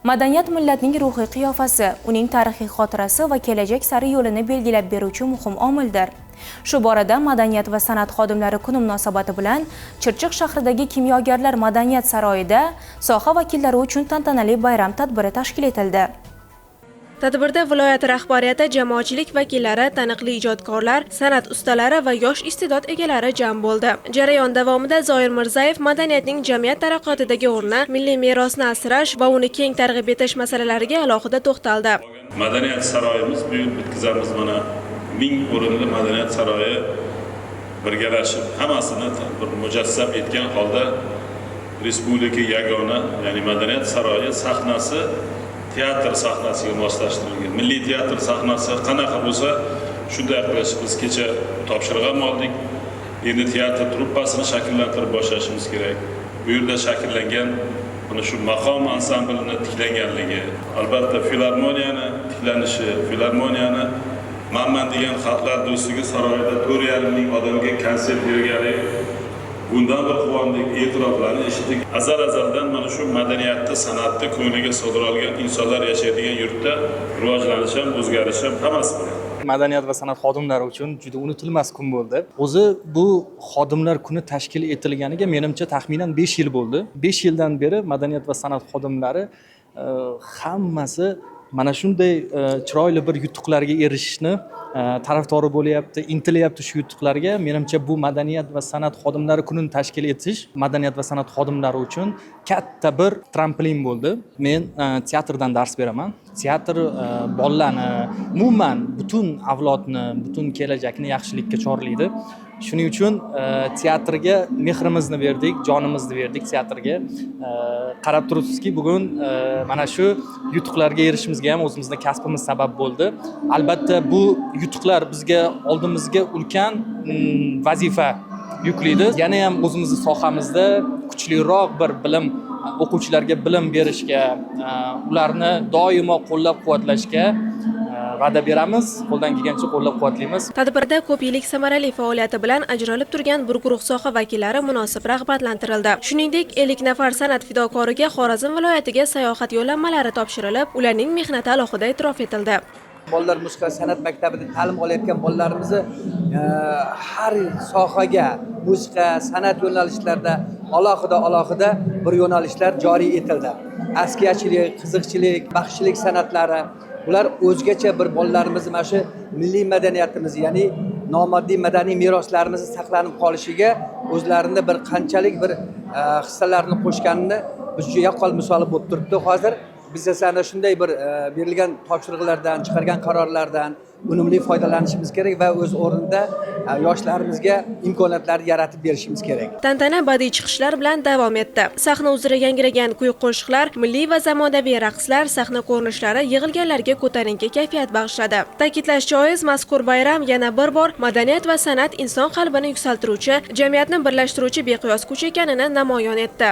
Madaniyat millatning ruhiy qiyofasi, uning tarixiy xotirasi va kelajak sari yo'lini belgilab beruvchi muhim omildir. Shu borada Madaniyat va san'at xodimlari kuni munosabati bilan Chirchiq shahridagi Kimyogarlar madaniyat saroyida soha vakillari uchun tantanali bayram tadbiri tashkil etildi. Tadbirda viloyat rahbariyati, jamoatchilik vakillari, taniqli ijodkorlar, san'at ustalari va yosh iste'dod egalari jam bo'ldi. Jarayon davomida Zoir Mirzayev madaniyatning jamiyat taraqqiyotidagi o'rni, milliy merosni asrash va uni keng targ'ib etish masalalariga alohida to'xtaldi. Madaniyat saroyimiz bu yil bitkazamiz, mana 1000 o'rinli madaniyat saroyi birgalashib hammasini bir mujassam etgan holda respublika yagona, ya'ni madaniyat saroyi sahnasi teatr sahnasiga moslashtirilgan. Milliy teatr sahnasi qanaqa bo'lsa, shunday qilish biz kecha topshiriq ham oldik. Endi teatr truppasini shakllantirib boshlashimiz kerak. Bu yerda shakllangan mana shu maqom ansamblini tiklanganligi, albatta filarmoniyani tiklanishi, filarmoniyani manman degan xalqlar do'stligi saroyida 4,5 ming odamga konsert bergani, bundan bir quvondik, e'tiroflarni eshitdik. Azal-azaldan mana shu madaniyatni, san'atni ko'ngliga sig'dira olgan insonlar yashaydigan yurtda rivojlanish ham, o'zgarish ham hammasi bo'ladi. Madaniyat va san'at xodimlari uchun juda unutilmas kun bo'ldi. O'zi bu xodimlar kuni tashkil etilganiga menimcha taxminan 5 yil bo'ldi. 5 yildan beri madaniyat va san'at xodimlari hammasi mana shunday chiroyli bir yutuqlarga erishishni tarafdori bo'lyapti, intilyapti shu yutuqlarga. Menimcha, bu madaniyat va san'at xodimlari kunini tashkil etish madaniyat va san'at xodimlari uchun katta bir trampolin bo'ldi. Men teatrdan dars beraman. Teatr bolalarni, umuman butun avlodni, butun kelajakni yaxshilikka chorlaydi. Shuning uchun teatrga mehrimizni berdik, jonimizni berdik teatrga. Qarab turibsizki, bugun mana shu yutuqlarga erishishimizga ham o'zimizni kasbimiz sabab bo'ldi. Albatta, bu yutuqlar bizga oldimizga ulkan vazifa yuklaydi. Yana ham o'zimizni sohamizda kuchliroq bir bilim, o'quvchilarga bilim berishga, ularni doimo qo'llab-quvvatlashga va'da beramiz, qo'ldan kelgancha qo'llab-quvvatlaymiz. Tadbirda ko'p yillik samarali faoliyati bilan ajralib turgan bir guruh soha vakillari munosib rag'batlantirildi. Shuningdek, 50 nafar san'at fidokoriga Xorazm viloyatiga sayohat yo'llanmalari topshirilib, ularning mehnati alohida e'tirof etildi. Bolalar musiqa san'at maktabida ta'lim olayotgan bolalarimizni har sohaga, musiqa san'at yo'nalishlarida alohida alohida bir yo'nalishlar joriy etildi. Askiyachilik, qiziqchilik, baxshilik san'atlari, ular o'zgacha bir bolalarimizni mana shu milliy madaniyatimiz, ya'ni nomoddiy madaniy meroslarimizni saqlanib qolishiga o'zlarini bir qanchalik bir hissalarini qo'shganini biz juda yaqqol misoli bo'lib turibdi hozir. Biz esa ana shunday bir berilgan topshiriqlardan, chiqargan qarorlardan unumli foydalanishimiz kerak va o'z o'rnida yoshlarimizga imkoniyatlarni yaratib berishimiz kerak. Tantana badiiy chiqishlar bilan davom etdi. Sahna uzra yangragan kuy-qo'shiqlar, milliy va zamonaviy raqslar, sahna ko'rinishlari yig'ilganlarga ko'tarinki kayfiyat bag'ishladi. Ta'kidlash joiz, mazkur bayram yana bir bor madaniyat va san'at inson qalbini yuksaltiruvchi, jamiyatni birlashtiruvchi beqiyos kuch ekanini namoyon etdi.